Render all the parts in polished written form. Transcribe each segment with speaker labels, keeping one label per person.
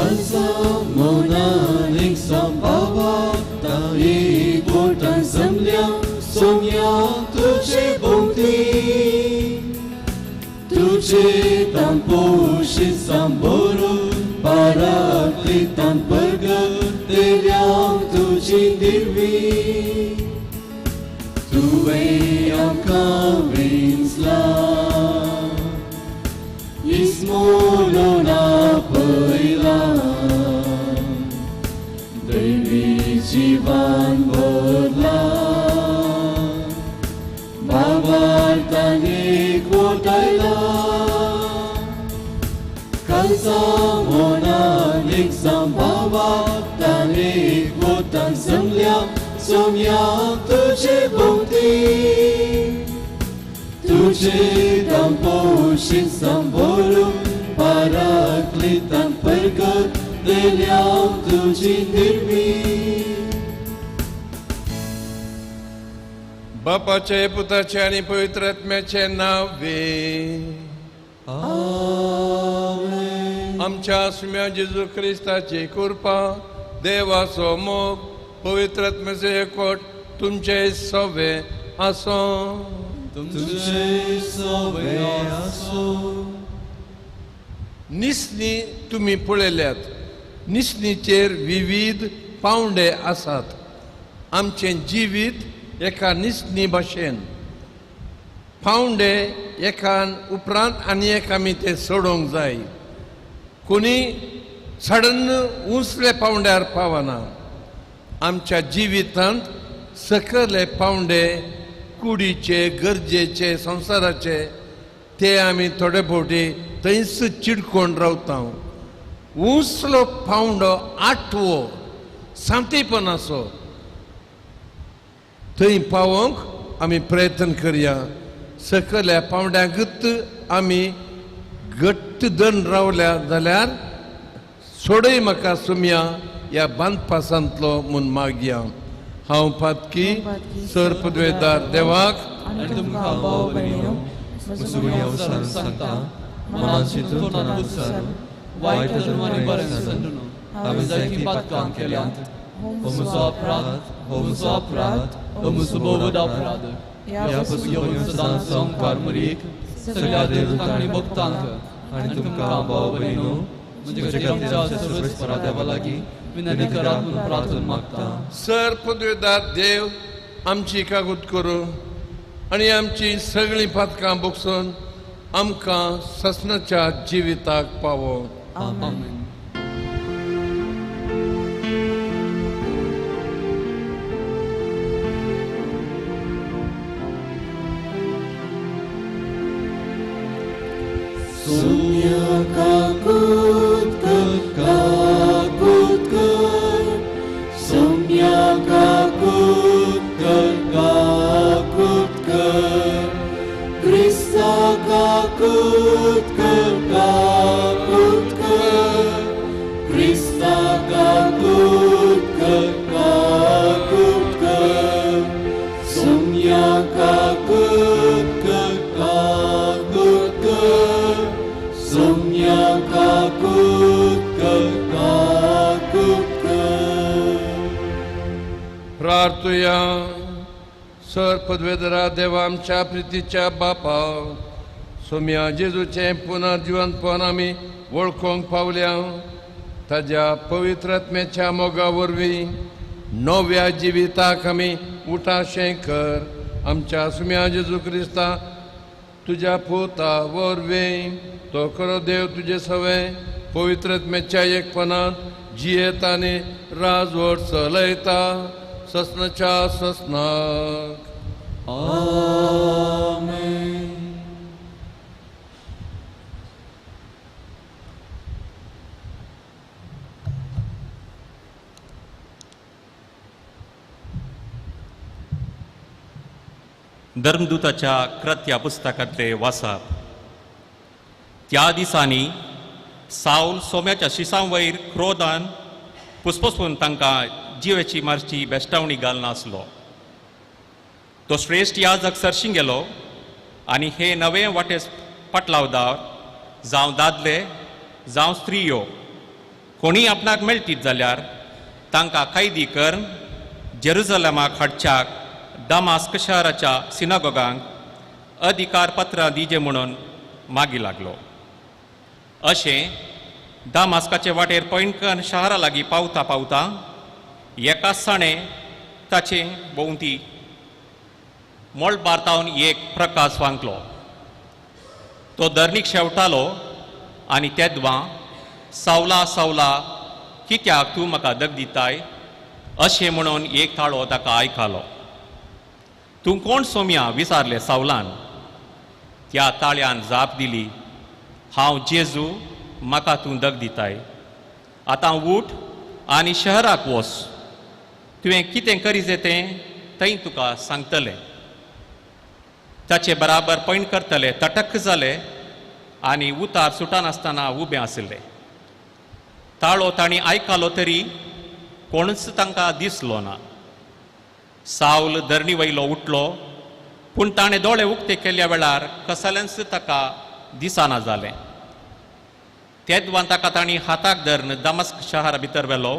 Speaker 1: कालचा मौनान एक सांबावा ताई बोटान जमल्या सोम्या तुझे भोवती तुझे तांपोशी सांबोरू पाराक्लितान परगतेल्या तुजी दिर्वी तुवें आमकां विंचला इस्मोलो पयला दैवी जीवन भरला बाबार्तानी कोटायला कालचा मनान एक सांबावा ताणी बोटान जमल्या सोम्या तुझे भोवती तुझे तांपोशी सांबोरू पाराक्लितान परगतेल्या तुजी निर्मी.
Speaker 2: बापाचे पुताचे आनी पवित्र आत्म्याचे नांव वे.
Speaker 1: आमेन.
Speaker 2: आमच्या सुम्या जेजू क्रिस्ताची कृपा, देवाचो मोग, पवित्र आत्म्याचो एकवट तुमचे सवे आसो.
Speaker 1: तुमचे सवे आसो.
Speaker 2: निसणी तुमी पळयल्यात. निसणीचेर विविध पावंडे आसात. आमचें जिवीत एका निसणी भाशेन पावंडे एकान उपरांत आनी एक आमी ते सोडोवंक जाय. कोणी सडन उंचले पावंड्यार पावना. आमच्या जिवितांत सकयले पावंडे कुडीचे, गरजेचे, संवसाराचे ते आमी थोडे फावटी थंयच चिडकोन रावता. उंचलो पावंडो आठवो शांतीपणाचो थंय पावोवंक आमी प्रयत्न करया. सकयल्या पावंड्याकूच आमी घट्ट धरून रावल्या जाल्यार सोडय म्हाका सुमया ह्या बांदपासांतलो म्हूण मागया. हांव पातकी सर पदवेदार देवाक
Speaker 3: आनी तुमकां भाव भयणीनो
Speaker 1: म्हजो गुन्यांव विचारून सांगता, मनान चिंतून तोंडान उच्चारून वायट धरून आनी बरें सांडून हांवें जायतीं पातकां केल्यांत. हो म्हजो अपराध, हो म्हजो अपराध, हो म्हजो भोव अपराध. ह्या पसून येवन सदांच ओंकार मरीक सगळ्या देवतांक आनी भक्तांक आनी तुमकां भाव भयणीनो म्हजे खातीर आमच्या सर्वेस्परा देवा लागीं विनंती करात म्हूण प्रार्थना मागता.
Speaker 2: सर पदवेदार देव आमची कागूत करूं आनी आमची सगळीं पातकां बोगसून आमकां ससनाच्या जिविताक पावो.
Speaker 1: आमेन. सोम्या काकूत कर, काकूत कर, सोम्या काकूत कर, काकूत कर, क्रिस्ता काकूत कर, काकूत कर, क्रिस्ता काकूत कर, काकूत कर, सोम्या काकूत कर, काकूत कर, सोम्या काकूत कर, काकूत कर.
Speaker 2: प्रार्थुया. सर पदवेदरा देवा आमच्या प्रितीच्या बापा, सोम्या जेजूचें पुनर्जिवनपण आमी वळखूंक पावल्या. ताज्या पवित्र आत्म्याच्या मोगा वरवीं नव्या जिविताक आमी उठाशें कर. आमच्या सुम्या जेजू क्रिस्ता तुज्या पुता वरवीं तो खरो देव तुजे सवें पवित्र आत्म्याच्या एकपणांत जियेता आनी राजवट चलयता ससनाच्या ससनाक.
Speaker 1: आमेन.
Speaker 4: धर्मदूताच्या कृत्या पुस्तकांतले वाचप. त्या दिसांनी सावल सोम्याच्या शिसां वयर क्रोधान पुसपुसून तांकां जिवेची मारची बेश्टावणी घालनासलो. तो श्रेश्ठ याजक सरशीं गेलो आनी हे नवे वाटे पाटलावदार जावं दादले जावं स्त्रियो कोणीय आपणाक मेळटीत जाल्यार तांकां कैदी कर जेरुजलमाक हाडच्याक दमास्क शहराच्या सिनागोगांक अधिकार पत्रां दिजे म्हणून मागी लागलो. अशें दामास्काचे वाटेर पैंकन शहरा लागीं पावता पावता एका साणें ताचे भोंवती मळबार तावन एक प्रकाश फांकलो. तो धरणीक शेवटालो आनी तेदवां सावला सावला कित्याक तूं म्हाका दग दिताय अशें म्हणून एक ताळो ताका आयकलो. तूं कोण सोम्या विचारलें सावलान. त्या ताळ्यान जाप दिली, हांव जेजू, म्हाका तूं दग दिताय. आतां उठ आनी शहराक वच, तुवें कितें करीजे तें थंय तुका सांगतलें. ताचे बराबर पैण करतले तटक जाले आनी उतार सुटनासतना उबें आशिल्ले. ताळो तांणी आयकलो तरी कोणूच तांकां दिसलो ना. सावल धरणी वयलो उठलो, पूण ताणें दोळे उक्ते केल्ल्या वेळार कसलेंच ताका दिसना जालें. तेदवान ताका तांणी हाताक धरून दमस्क शहरा भितर व्हेलो.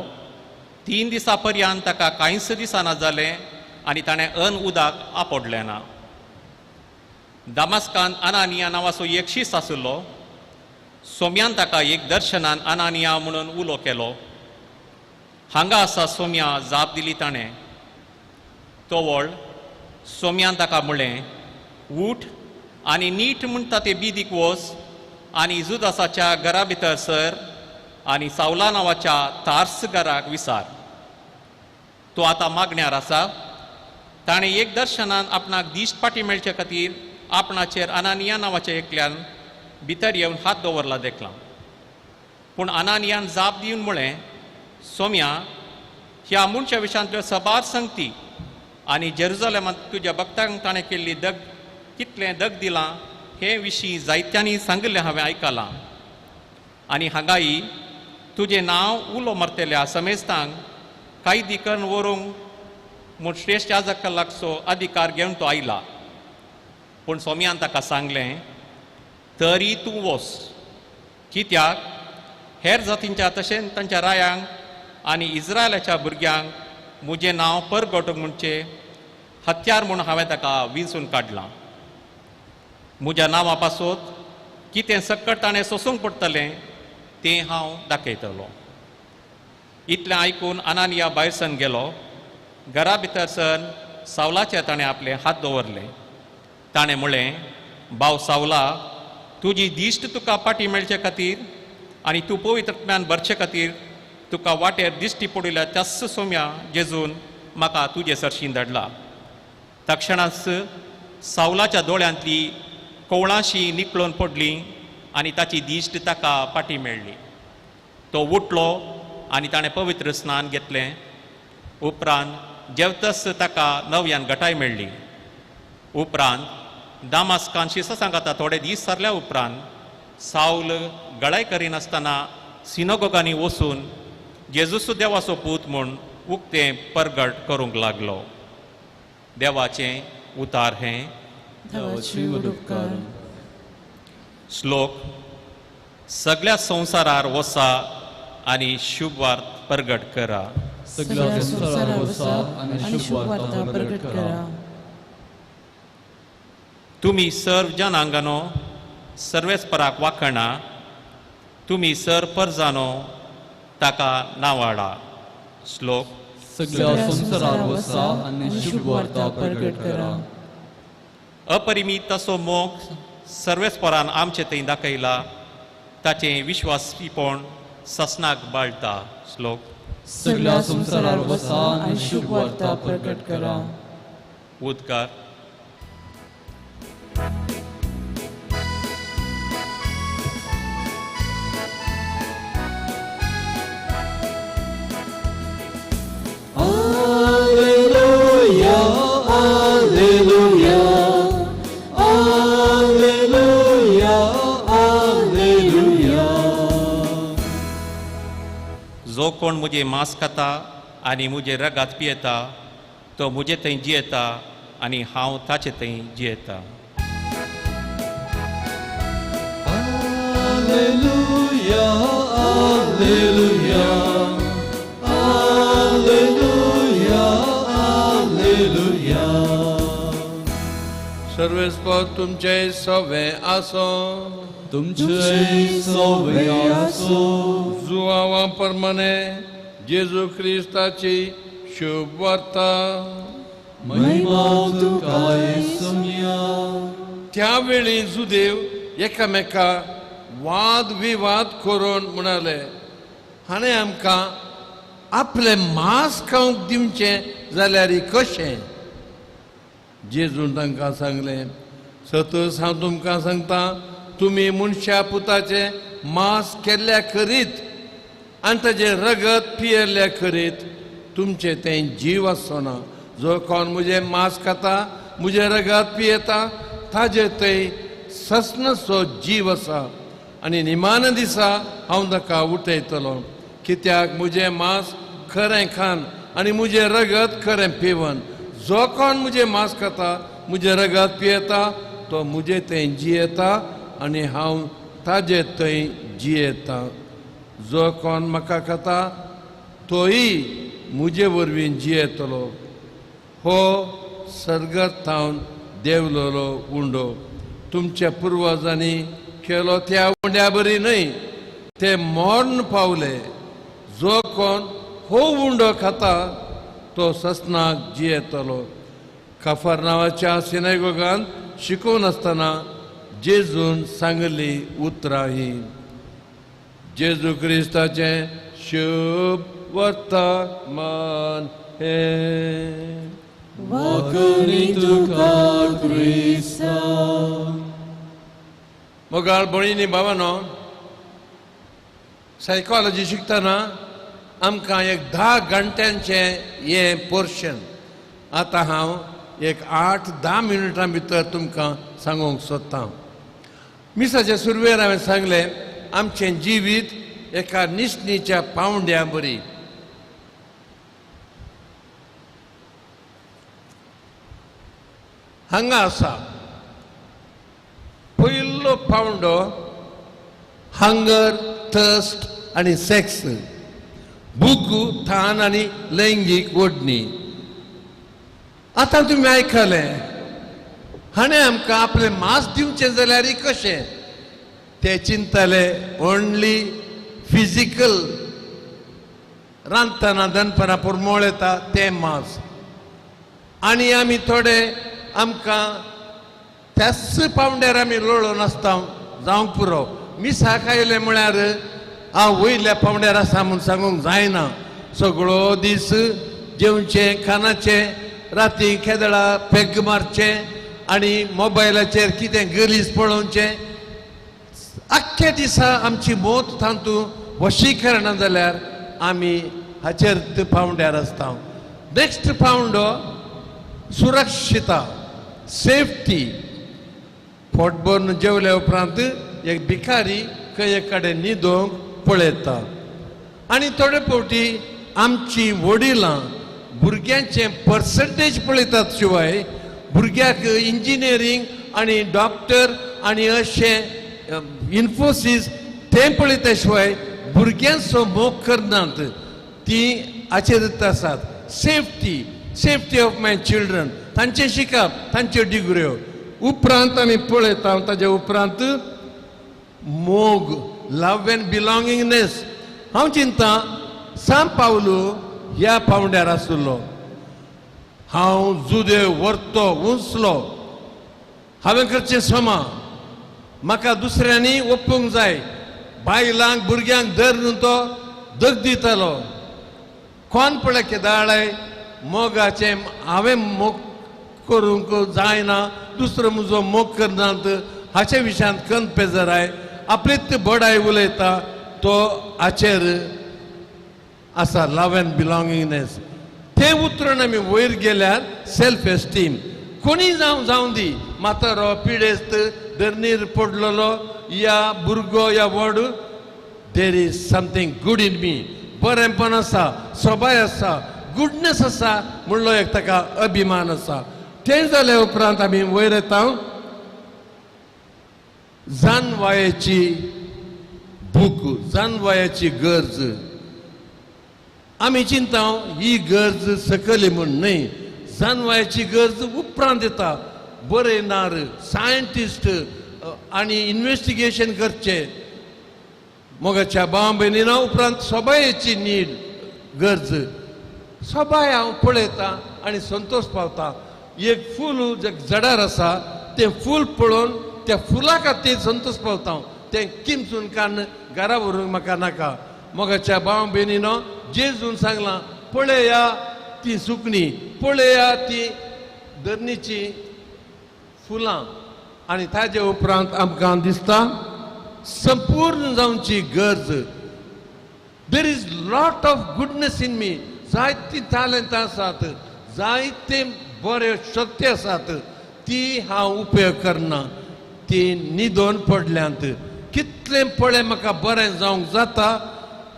Speaker 4: 3 दिसां पर्यंत ताका कांयच दिसना जालें आनी ताणें अन्न उदक आपडलें ना. दमास्कान अनानिया नांवाचो एक शीस आशिल्लो. सोम्यान ताका एक दर्शनान अनानिया म्हणून उलो केलो. हांगा आसा सोम्या, जाप दिली ताणें. तोवळ सोम्यान ताका म्हणलें, उठ आनी नीट म्हणटा ते बिदीक वच आनी जुदासाच्या घरा भितर सर आनी सावला नांवाच्या तार्स घराक विसार. तो आतां मागण्यार आसा. ताणें एक दर्शनान आपणाक दिश्ट पाटी मेळचे खातीर आपणाचेर अनानिया नांवाच्या एकल्यान भितर येवन हात दवरला देखला. पूण अनानियान जाप दिवन म्हळें, सोम्या, ह्या मनशा विशांतल्यो सबार संगती आनी जेरुजलेमांत तुज्या भक्तांक ताणें केल्ली दग कितलें दग दिलां हे विशीं जायत्यांनी सांगिल्लें हांवें आयकलां. आनी हांगाय तुजें नांव उलो मारतल्या समेस्तांक कायदी करून व्हरूंक म्हूण श्रेश्ठ याजका लागचो अधिकार घेवन तो आयला. पूण सोम्यान ताका सांगलें, तरी तूं वच, कित्याक हेर जातींच्या तशेंच तांच्या रायांक आनी इज्रायलाच्या भुरग्यांक म्हजें नांव परगटूंक म्हणचे हत्यार म्हूण हांवें ताका विंचून काडलां. म्हज्या नांवा पासत कितें सकट ताणें सोसूंक पडटलें तें हांव दाखयतलो. इतलें आयकून अनानिया भायर सरून गेलो. घरा भितर सर सावलाचेर ताणें आपले हात दवरले. ताणें म्हणलें, भाव सावला, तुजी दिश्ट तुका पाटी मेळचे खातीर आनी तूं पवित्र आत्म्यान भरचे खातीर तुका वाटेर दिश्टी पडिल्ल्या त्याच सोम्या जेजून म्हाका तुजे सरशीं धाडला. तक्षणाच सावलाच्या दोळ्यांतली कोवळाशी निकळून पडली आनी ताची दिश्ट ताका पाटी मेळ्ळी. तो उठलो आनी ताणें पवित्र स्नान घेतलें. उपरांत जेवतच ताका नव्यान गटाय मेळ्ळी. उपरांत दामास्कान शिसा सांगाता थोडे दीस सरल्या उपरांत सावल गळाय करिनासतना सिनोगोगांनी वचून जेजूस देवाचो पूत म्हूण उक्तें परगट करूंक लागलो. देवाचें उतार हें. श्लोक. सगळ्या संवसारार वसा आनी शुभवार्त परगट करा.
Speaker 1: सगळ्या संवसारार वसा आनी शुभवार्ता परगट करा.
Speaker 4: तुमी सर्व जनांगानो सर्वेस्पराक वाखणा, तुमी सर परजानो ताका नावाडा. श्लोक.
Speaker 1: सगळ्या संवसारार वसा आनी शुभवार्ता परगट करा.
Speaker 4: अपरिमीत तसो मोग सर्वेस्परान आमचे थंय दाखयला, ताचें विश्वासीपण ससनाक बाळटा. श्लोक.
Speaker 1: सगळ्या संवसारार वसा आनी शुभवार्ता परगट करा.
Speaker 4: उद्गार.
Speaker 1: Alleluia, alleluia, alleluia, alleluia.
Speaker 4: जो कोण मुझे मांस खाता आनी मुझे रगात पियेता तो मुझे थंय जियेता आनी हांव ताचे थंय जियेता.
Speaker 1: Alleluia, alleluia. Alleluia, Alleluia, Alleluia.
Speaker 2: सर्वेस्पोर तुमचे सवे आसो.
Speaker 1: तुमचे सवे आसो.
Speaker 2: जुवावा प्रमाणे जेजू क्रिस्ताची शुभ वार्ता.
Speaker 1: महिमा तुका येसुम्या.
Speaker 2: त्यावेळी जुदेव एकामेका वाद विवाद करून म्हणाले, हाणें आमकां आपलें मांस खावंक दिवचें जाल्यार कशें? जेजून तांकां सांगलें, सतच हांव तुमकां सांगता, तुमी मनशा पुताचें मांस केल्ल्या करीत आनी ताजें रगत पियेल्ल्या करीत तुमचें तें जीव आसचो ना. जो कोण म्हजें मांस खाता, म्हजें रगत पियेता, ताजें थंय ससनसो जीव आसा आनी निमान दिसा हांव ताका उठयतलो. कित्याक म्हजें मांस खरें खान आनी म्हजें रगत खरें पिवन. जो कोण म्हजें मांस खाता, म्हजें रगत पियेता, तो म्हजें थंय जियेता आनी हांव ताजे थंय जियेता. जो कोण म्हाका खाता तोय म्हजे वरवीं जियेतलो. हो सर्गात थावन देंवलेलो उंडो तुमच्या पुर्वजांनी केलो त्या उंड्या बरी न्हय, ते मर्ण पावले. जो कोण हो उंडो खाता तो ससनाक जियेतलो. काफर नांवाच्या सिनेगोगान शिकोवन आसतना जेजून सांगली उतरां ही. जेजू क्रिस्ताचें शुभ वर्तमान हें.
Speaker 1: वाकणी तुका क्रिस्ता.
Speaker 2: मोगाळ भयणी भावानो, सायकोलॉजी शिकतना आमकां एक 10 घंट्यांचें हें पोर्शन आतां हांव एक 8-10 मिनटां भितर तुमकां सांगूंक सोदतां. मिसाचे सुरवेर हांवें सांगलें, आमचें जिवीत एका निसणीच्या पावंड्या बरी. हांगा आसा पयलो पावंडो हंगर, थर्स्ट आनी सेक्स, भूक, थान आनी लैंगीक ओडणी. आतां तुमी आयकलें, हाणें आमकां आपलें मांस दिवचें जाल्यार कशें? ते चिंतले ओनली फिजिकल, रांदतना दनपरां पुरमोळ येता तें मांस. आनी आमी थोडे आमकां त्याच पावंड्यार आमी लोळून आसता जावंक पुरो. मिसाक आयलें म्हळ्यार हांव वयल्या पावंड्यार आसा म्हूण सांगूंक जायना. सगळो दीस जेवचें, खाणाचें, राती खेदळा पेग मारचें आनी मोबायलाचेर कितें गलीज पळोवचें. आख्ख्या दिसा आमची मोत तातूंत वशीकरण जाल्यार आमी हाचेर पावंड्यार आसता. नेक्स्ट पावंडो सुरक्षिता, सेफ्टी. पोट भरून जेवल्या उपरांत एक भिकारी खंय कडेन न्हिदोंक पळयता. आनी थोडे फावटी आमची वडिलां भुरग्यांचें पर्संटेज पळयतात, शिवाय भुरग्याक इंजिनियरींग आनी डॉक्टर आनी अशें इन्फोसीस तें पळयता शिवाय भुरग्यांचो मोग करनात. ती हाचेर आसात. Safety, safety of my children, तांचें शिकप, तांच्यो डिग्र्यो. उपरांत आमी पळयता ताजे उपरांत मोग, लव एंड बिलोंगिंगनेस. हांव चिंता सांत पावलू ह्या पावंड्यार आशिल्लो. हांव जुदेव व्हरतो उंचलो, हांवें करचें समा, म्हाका दुसऱ्यांनी ओपूंक जाय. बायलांक भुरग्यांक धरून तो दग दितालो. कोण पळय केदाळाय मोगाचें हांवें मोग करूंक जायना, दुसरो म्हजो मोग करनात हाचे विशयांत कन्पेजराय आपलीच बडाय उलयता, तो हाचेर आसा लव एंड बिलोंगिंगनेस. तें उतरून आमी वयर गेल्यार सेल्फ एस्टीम. कोणी जावं जावं दी, म्हातारो, पिडेस्त, धरणीर पडलेलो या भुरगो या व्हड, there is something good in me, बरेंपण आसा, सोबाय आसा, गुडनेस आसा म्हणलो एक ताका अभिमान आसा. तें जाल्या उपरांत आमी वयर येता जानवायेची भूक, जानवायाची गरज. आमी चिंता ही गरज सकयली म्हूण न्हय, जानवायाची गरज उपरांत येता. बरयणार, सायंटिस्ट आनी इन्वेस्टिगेशन करचें. मोगाच्या भाव भयणीना उपरांत सोबायेची नीड, गरज. सोबाय हांव पळयतां आनी संतोश पावता. एक फूल जे जडार आसा तें फूल पळोवन त्या फुला खातीर संतोश पावता हांव. तें किमसून काडून घरा व्हरूंक म्हाका नाका. मोगाच्या भाव भयणीनो, जेजून सांगलां, पळया ती सुकणीं, पळया ती धरणीची फुलां. आनी ताजे उपरांत आमकां दिसता संपूर्ण जावची गरज. There is lot of goodness in me. जायतीं तालेंतां आसात, जायते बऱ्यो शक्ती आसात, ती हांव उपयोग करना, ती न्हिदोन पडल्यांत. कितलें पळय म्हाका बरें जावंक जाता,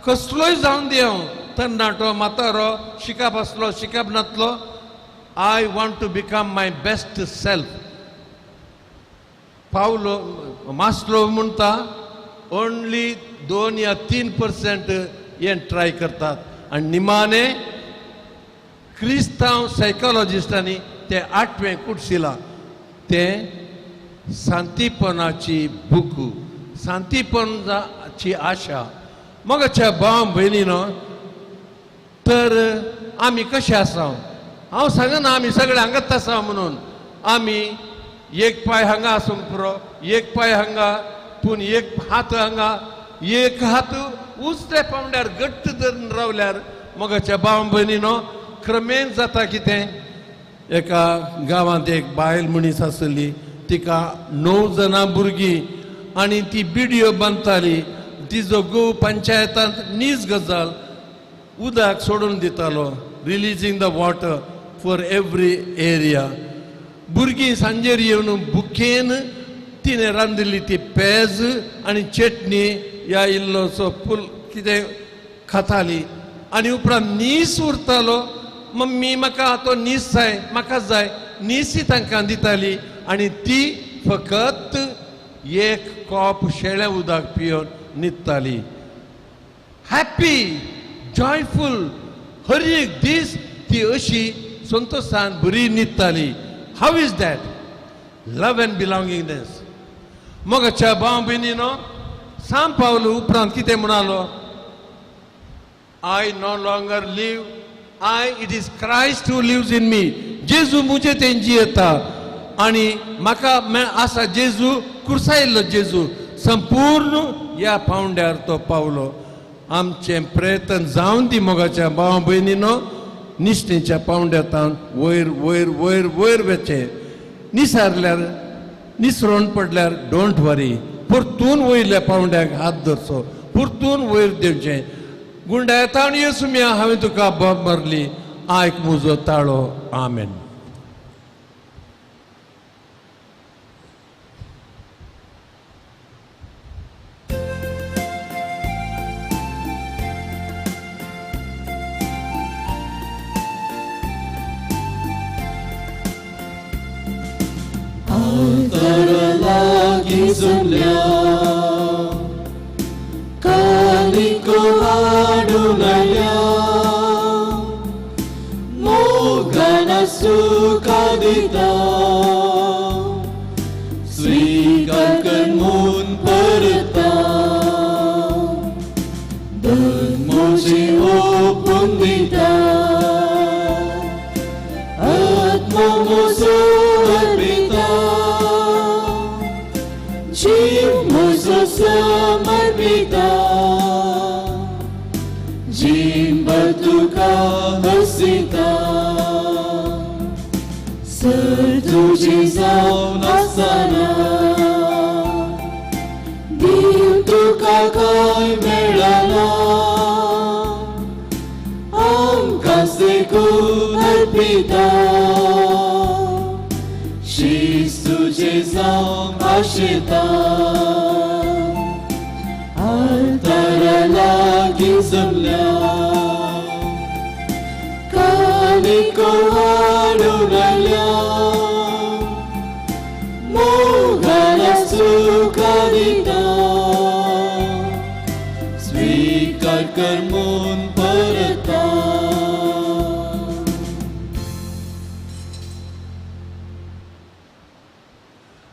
Speaker 2: कसलोय जावन दी हांव, तरणाटो, म्हातारो, शिकप आसलो, शिकप नातलो, I want to become my best self. Paulo Maslow म्हणटा ओन्ली 2 या 3% हें ट्राय करतात. आनी निमाणे क्रिस्तांव सायकोलॉजिस्टांनी ते 8वें कुटशिलां, तें शांतीपणाची भूक, शांतीपणाची आशा. मोगाच्या भाव भयणीनो, तर आमी कशे आसा? हांव सांगना आमी सगळे हांगाच आसा म्हणून. आमी एक पांय हांगा आसूंक पुरो, एक पांय हांगा, पूण एक हात हांगा, एक हात उजव्या पावंड्यार घट्ट धरून रावल्यार मोगाच्या भाव भयणीनो क्रमेन जाता कितें. एका गांवांत एक बायल मनीस आसली, तिका 9 जाणां भुरगीं आनी ती बिडयो बांदताली. तिजो घोव पंचायतांत नीज गजाल उदक सोडून दितालो, releasing the water for every area. भुरगीं सांजेर येवन भुकेन तिणें रांदिल्ली ती पेज आनी चटणी या इल्लोसो फूल कितें खाताली. आनी उपरांत नीस उरतालो, मम्मी म्हाका तो नीस जाय, म्हाका जाय. नीसी तांकां दिताली आनी ती फकत एक कॉप शेळें उदक पिवन न्हिदताली. हॅप्पी, जॉयफूल, हर एक दीस ती अशी संतोशान बरी न्हिदताली. How is that? Love and belongingness. मोगाच्या भाव भयणीनो, सांव पावलो उपरांत कितें म्हणालो? I no longer live, I it is Christ who lives in me. जेजू म्हजे तेंची येता आनी म्हाका आसा जेजू, कुर्सायल्लो जेजू संपूर्ण ह्या पावंड्यार तो पावलो. आमचें प्रयत्न जावन दी मोगाच्या भाव भयणीनो, निश्णेच्या पावंड्यातान वयर वयर वयर वयर वचें. निसारल्यार, निसरोन पडल्यार don't वरी, परतून वयल्या पावंड्याक हात धरचो, परतून वयर देंवचें. गुंडायतान येसुम्या हांवें तुका बोब मारली, आयक म्हजो ताळो. आमेन.
Speaker 1: लागीं जमल्या कालिको हाडून आयल्या, मोगान सुखा दिता, स्विकार कर म्हूण परता, धन म्हजें ओंपून दिता, आत्मो म्हजो अर्पिता, जीव म्हजो समर्पिता, जीणभर तुका हसिता, सर तुजें जावन आसना, दिव तुका कांय मेळना, आमकां देखून अर्पिता, शीस तुजें जावंक आशेता, आल्तारा लागीं जमल्या कालिको हाडून आयल्या, मोगान सुखा दिता, कर म्हूण परता.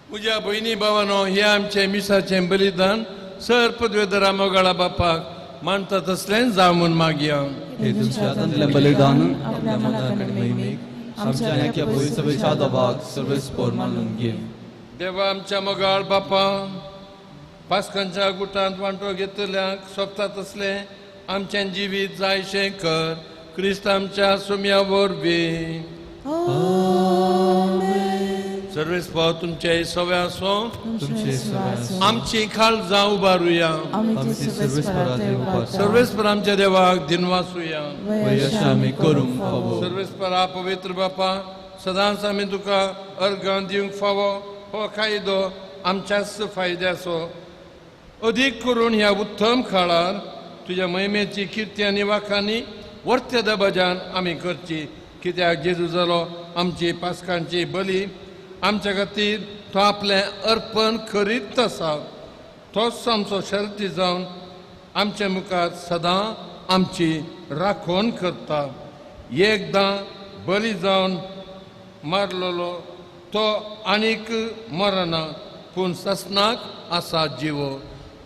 Speaker 2: म्हज्या भयणी भावानो, हें आमचें मिसाचें बलिदान सर पदवेधरा मोगाळा बापाक मानता तसलें जावं म्हूण मागया.
Speaker 1: हे तुमच्या हातांतलें बलिदान आपल्या मनाक आनी महिमेक आमच्या आनी आख्या पवित्र सभेच्या दबाक सर्वेस्पोर मानून घे.
Speaker 2: देवा आमच्या मोगाळ बापा, पास्कांच्या गुटांत वांटो घेतल्यांक सोंपता तसलें आमचें जिवीत जायशें कर, क्रिस्त आमच्या सुम्या वरवीं. सर्वेस्पोर तुमचे सवे आसूं,
Speaker 1: तुमचे सवे आसूं.
Speaker 2: आमची काळजां उबारुया.
Speaker 1: आमची सर्वेस्पराचे उपास.
Speaker 2: सर्वेस्पर आमच्या देवाक दिनवासुया.
Speaker 1: वयश आमी करूंक फावो.
Speaker 2: सर्वेस्परा पवित्र बापा, सदांच आमी तुका अर्गां दिवंक फावो हो कायदो आमच्याच फायद्याचो. अदीक करून ह्या उत्तम काळार तुज्या महिमेची किर्ती आनी वाखांनी वर्त्य दबाजान आमी करची, कित्याक जेजू जालो आमची पास्कांची बली, आमच्या खातीर तो आपलें अर्पण करीत आसा. तोच आमचो शर्ती जावन आमच्या मुखार सदां आमची राखण करता. एकदां बली जावन मारलेलो तो आनीक मरना, पूण ससनाक आसा जिवो.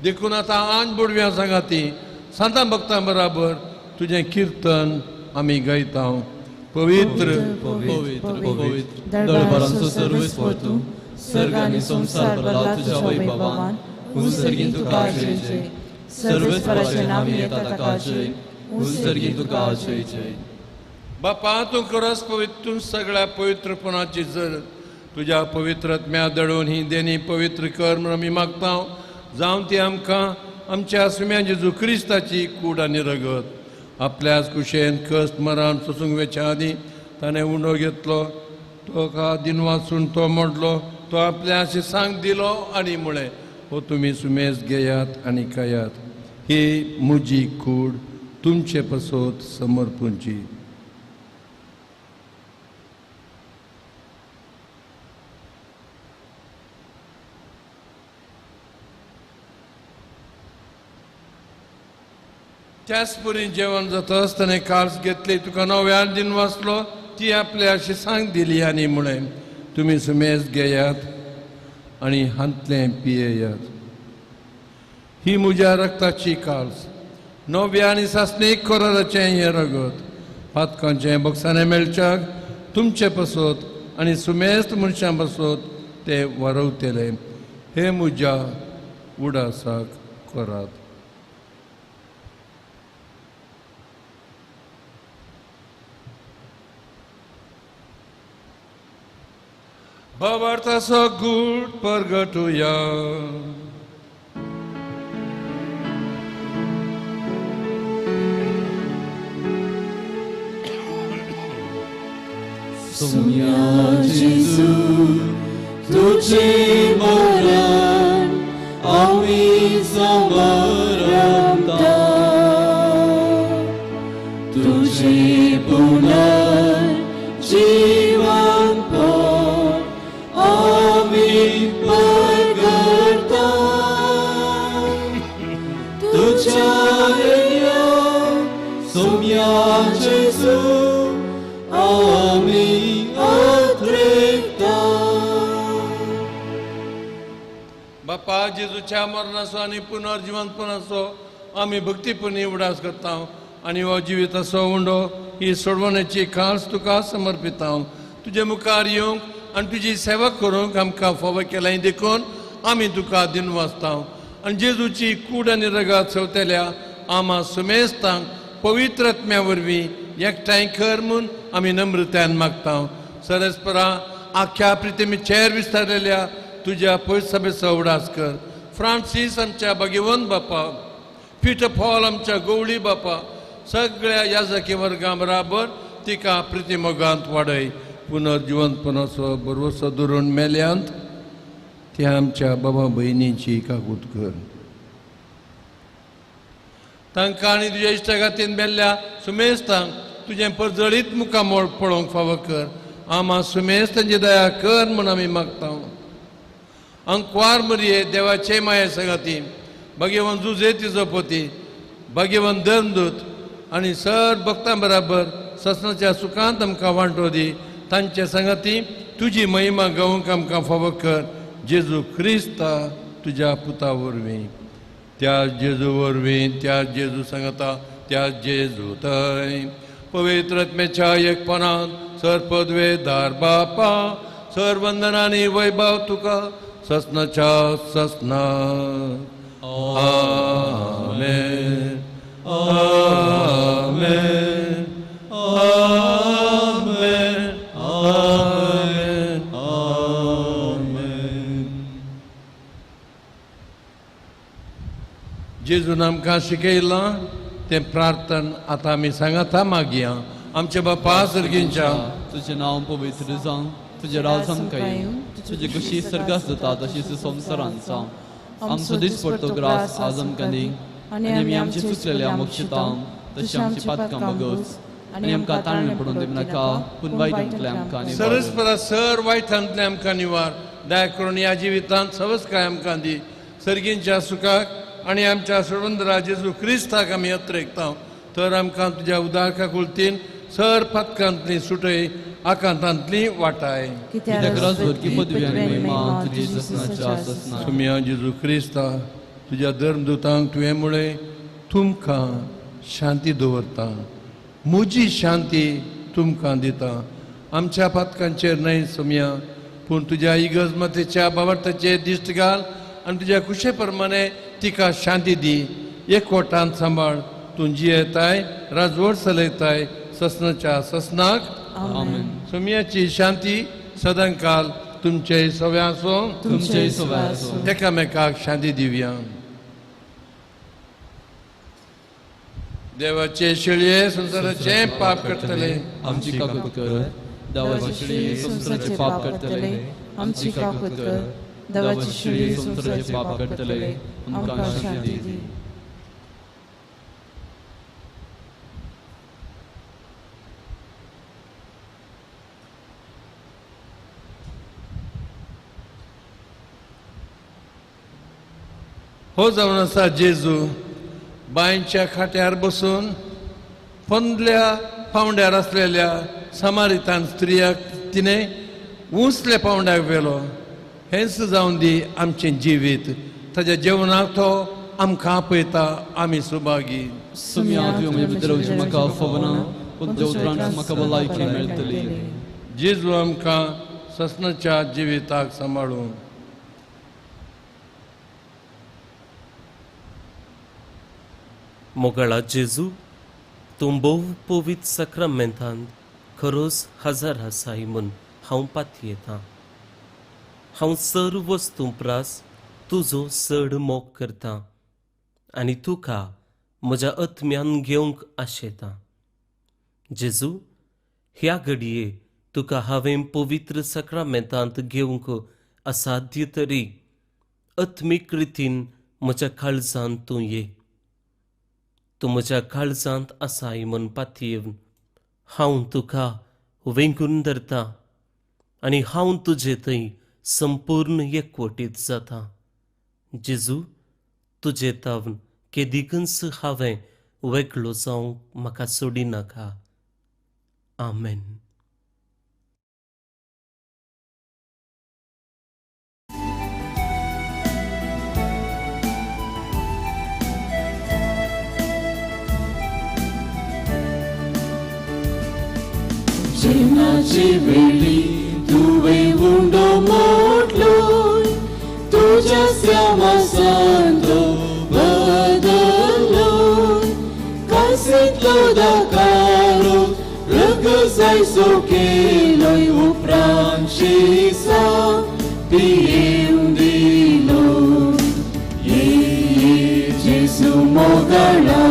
Speaker 2: देखून आतां आन बुडव्यां सांगाती सांतां भक्तां बराबर तुजें किर्तन आमी गायता. पवित्र
Speaker 1: पवित्र पवित्र दळभरांचो सर्वेस्पर तूं, सर्ग आनी संवसार भरला तुज्या वैभवान. उंसर्गीन तुका जय जय. सर्वेस्पराचें नांव येता ताका जय. उंसर्गीन तुका जय जय.
Speaker 2: बापा, तूं खरोच पवित्र, तूं सगळ्या पवित्रपणाची जर तुज्या पवित्र आत्म्या दळून ही देणी पवित्र कर म्हूण आमी मागता. जावं ती आमकां आमच्या सुम्या जेजू क्रिस्ताची कूड आनी रगत. आपल्याच कुशेन कश्ट मरण सोसूंक वेच्या आदीं ताणें उंडो घेतलो, तो का दिनवासून तो मोडलो, तो आपल्या शिसांक दिलो आनी म्हळें, हो तुमी सुमेज घेयात आनी खायात, ही म्हजी कूड तुमचे पसत समर्पूंची. त्याच परी जेवण जाता ताणें काळस घेतली, तुका नव्यान दिन वाचलो, ती आपल्या शिसांक दिली आनी म्हळें, तुमी सुमेज घेयात आनी हांतलें पियेयात, ही म्हज्या रक्ताची काळस, नव्या आनी सासणीक कराराचें हें रगत, पातकांचें बक्षाणें मेळच्याक तुमचे पसत आनी सुमेस्त मनशां पसत ते वारवतले. हे म्हज्या उडासाक करात. भावार्थाचो गूट परगटुया.
Speaker 1: सोम्या जेजू तुझे मरण आमी समरता, तुझे पुनर्जीवन आमी परगटता. तुझ्या येण्या सोम्या जेजू आमी अद्रिकता.
Speaker 2: बापा, जेजूच्या मरणाचो आनी पुनर्जिवंतपणाचो आमी भक्तीपणी उडास करता आनी हो जिविताचो उंडो ही सोडवण्याची खास तुका समर्पिता. तुजे मुखार येवंक आनी तुजी सेवा करूंक आमकां फावो केलाय देखून आमी तुका दिनवासता. आनी जेजूची कूड आनी रगात सोवतल्या आमा सुमेस्तांक पवित्र आत्म्या वरवीं एकठांय कर म्हूण आमी नम्रतायेन मागता. सरस्परा आख्या प्रितिमेचेर विस्तारलेल्या तुज्या पयस सभेचो उडास कर. फ्रांसीस आमच्या भगवंत बापा, पीटर पॉल आमच्या गवळी बापा, सगळ्या याजकी वर्गां बराबर तिका प्रितिमोगांत वाडय. पुनर्जिवंतपणाचो भरवसो धरून मेल्यांत त्या आमच्या बाबा भयणीची काकूत कर. तांकां आनी तुज्या इश्टागातीन मेल्ल्या सुमेस्तांक तुजें परजळीत मुखामोळ पळोवंक फावो कर. आमा सुमेस्त तांची दया कर म्हूण आमी मागता. अंकवार मरये देवाचे माये सगाती भगवान जुजे तिजो पती भाग्यवंत धर्मदूत आनी सर भक्तां बराबर ससनाच्या सुखांत आमकां वांटो दी. तांचे संगती तुजी महिमा गावंक आमकां फावो कर जेजू क्रिस्ता तुज्या पुता वरवीं. त्या जेजू वरवीं, त्या जेजू सांगता, त्या जेजू थंय पवित्र आत्म्याच्या एकपणान सर पदवेदार बापा सर वंदनानी वैभव तुका ससनाच्या ससना. आमेन आमेन आमेन आमेन
Speaker 1: आमेन.
Speaker 2: जेजून आमकां शिकयलां तें प्रार्थन आतां आमी सांगाता मागया. आमच्या बापा सर्गींच्या
Speaker 1: तुजें नांव पवित्र जावं, तुजें राज आमकां येवं, तुजी खुशी सर्गात जाता तशीच संवसारांत जावं. आमचो दिसपडतो ग्रास आज आमकां दी आनी आमी आमचे चुकलेले मोक्षिता तशी आमची पातकां बगस आनी आमकां ताळणे पडून दिवं नाका पूण वायटांतलें आमकां निवार.
Speaker 2: सरस परस सर वायटांतलें आमकां निवार. दया करून ह्या जिवितांत सवस्काय आमकां दी. सर्गींच्या सुखाक आनी आमच्या सोडवंदरा जेजू क्रिस्ताक आमी अत्रेकता तर आमकां तुज्या उदारका कुलतीन सर पातकांतली सुटय आकांतांतली वाटाय.
Speaker 1: कित्याक राजवटकी पदवी आनी महिमा तुजी ससनाच्या ससना.
Speaker 2: सुमिया जेजू क्रिस्ता तुज्या धर्मदूतांक तुवें म्हळें तुमकां शांती दवरता, म्हजी शांती तुमकां दिता. आमच्या पातकांचेर न्हय सोम्या पूण तुज्या इगर्जमातेच्या बाबार्थाचेर दिश्ट घाल आनी तुज्या खुशे प्रमाणे तिका शांती दी. एकवटान सांबाळ. तूं जियेताय राजवट चलयताय ससनाच्या ससनाक.
Speaker 1: आमेन.
Speaker 2: सोम्याची शांती सदांकाल तुमचे सव्या आसूं,
Speaker 1: तुमचे सव्या आसूं.
Speaker 2: एकामेकाक शांती दिवया. देवाचे शेळये संवसाराचें पाप करतले
Speaker 1: आमची काकूत कर. देवाचे शेळये संवसाराचें पाप करतले आमची काकूत कर. देवाचे शेळये संवसाराचें पाप करतले आमकां शांती दी.
Speaker 2: हो जावन आसा जेजू बांयच्या खाट्यार बसून पंदल्या पावंड्यार आसलेल्या समारितान स्त्रियाक तिणें उंचल्या पावंड्याक व्हेलो. हेंच जावन दी आमचें जिवीत. ताच्या जेवणाक तो आमकां आपयता. आमी सुभागी.
Speaker 1: सुम्या तुवें म्हजे भितर वचूं म्हाका फावना पूण तुज्या उपरांत म्हाका भलायकी मेळटली.
Speaker 2: जेजू आमकां ससनाच्या जिविताक सांबाळून.
Speaker 5: मोगाळा जेजू तूं भोव पवित्र साक्रामेंतांत खरोच हजार आसाय म्हूण हांव पातयेतां. हांव सर वस्तूं प्रास तुजो चड मोग करतां आनी तुका म्हज्या आत्म्यान घेवंक आशेतां. जेजू ह्या घडये तुका हांवें पवित्र साक्रामेंतांत घेवंक असाध्य तरी आत्मीक रितीन म्हज्या काळजांत तूं ये. तूं म्हज्या काळजांत आसाय म्हूण पातयेवन हांव तुका वेंगून धरता आनी हांव तुजे थंय संपूर्ण एकवटीत जाता. जेजू तुजे तावन केदिकूच हांवें वेगळो जावंक म्हाका सोडिनाका. आमेन.
Speaker 3: जिनाची वेळी तुवें उंडो मोडलोय तुज्या श्यामासान तो बदल्लोय कासींतलो दाकारो रगजायसो केलोय उपरांत शिसा पियेवन दिलोय. ये जेजू मोगाळा,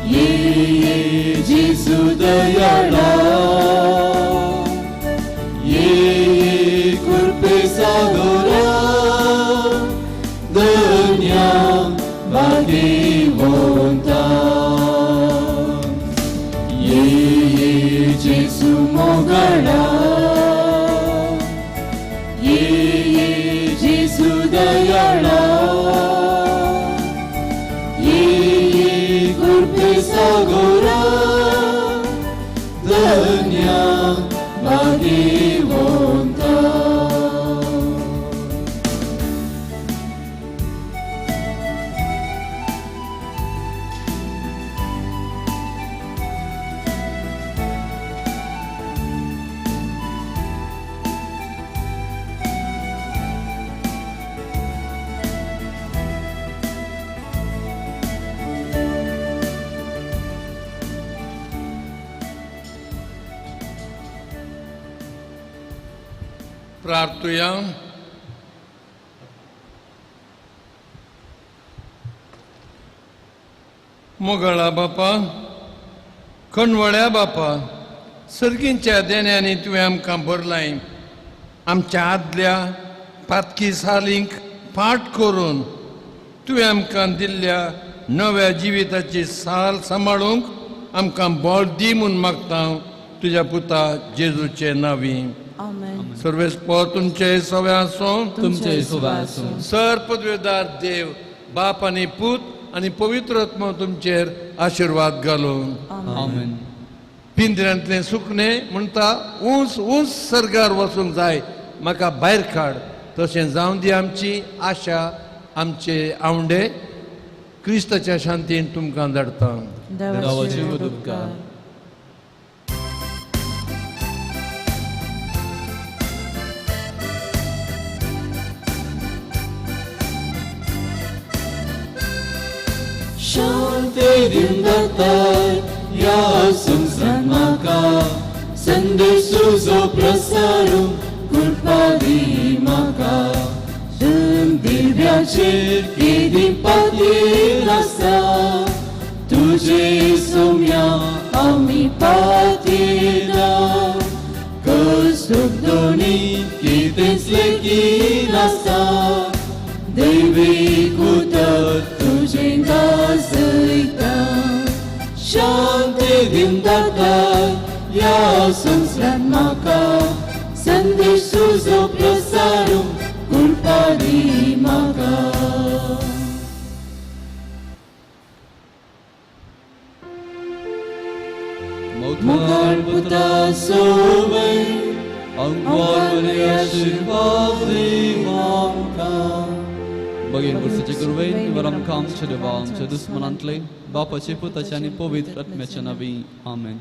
Speaker 3: ये जेजू दयाळा, ये कृपे सागोरा धन्या भाग्यवंता. ये जेजू मोगाळा, ये जेजू दयाळा,
Speaker 2: प्रार्थुया. मोगळा बापा, कणवळ्या बापा, सर्गींच्या देण्यांनी तुवें आमकां भरलाय. आमच्या आदल्या पातकी सालींक पाठ करून तुवें आमकां दिल्ल्या नव्या जिविताची साल सांबाळूंक आमकां बळ दी म्हूण मागता तुज्या पुता जेजूचे नांवी. सर्वेस्पर तुमचे सवे आसूं,
Speaker 1: तुमचे सवे आसूं.
Speaker 2: सर पदवेदार देव बाप आनी पूत आनी पवित्र आत्मो तुमचेर आशिर्वाद घालून.
Speaker 1: आमेन.
Speaker 2: पिंजऱ्यांतलें सुकणें म्हणटा ऊंच ऊंच सर्गार वचूंक जाय, म्हाका भायर काड. तशें जावं दी आमची आशा, आमचे आवंडे क्रिस्ताच्या शांतीन तुमकां धाडटा.
Speaker 1: देवाचे उपकार.
Speaker 3: शांती दिवन दातार ह्या संवसारांत म्हाका, संदेश तुजो प्रसारूंक कृपा दी म्हाका. दिव्याचेर केदी पातयेन आसा, तुजे सोम्या आमी पातयेना. कश्ट दोनी कितेंच लेगीत आसा, दैवीक उतर तुजें गाजयता. शांती दिवन दातार ह्या संवसारांत म्हाका, संदेश तुजो प्रसारूंक कृपा दी म्हाका. मुखार पुता सोवय
Speaker 1: अंगवार आशीर्वाद दी आमकां. बगेन पुरसाचे गुरवेन निवर आमकां आमच्या देवा आमच्या दुस्मनांतले बापाचे पुताचे आनी पवित्र आत्म्याच्या नांवी. आमेन.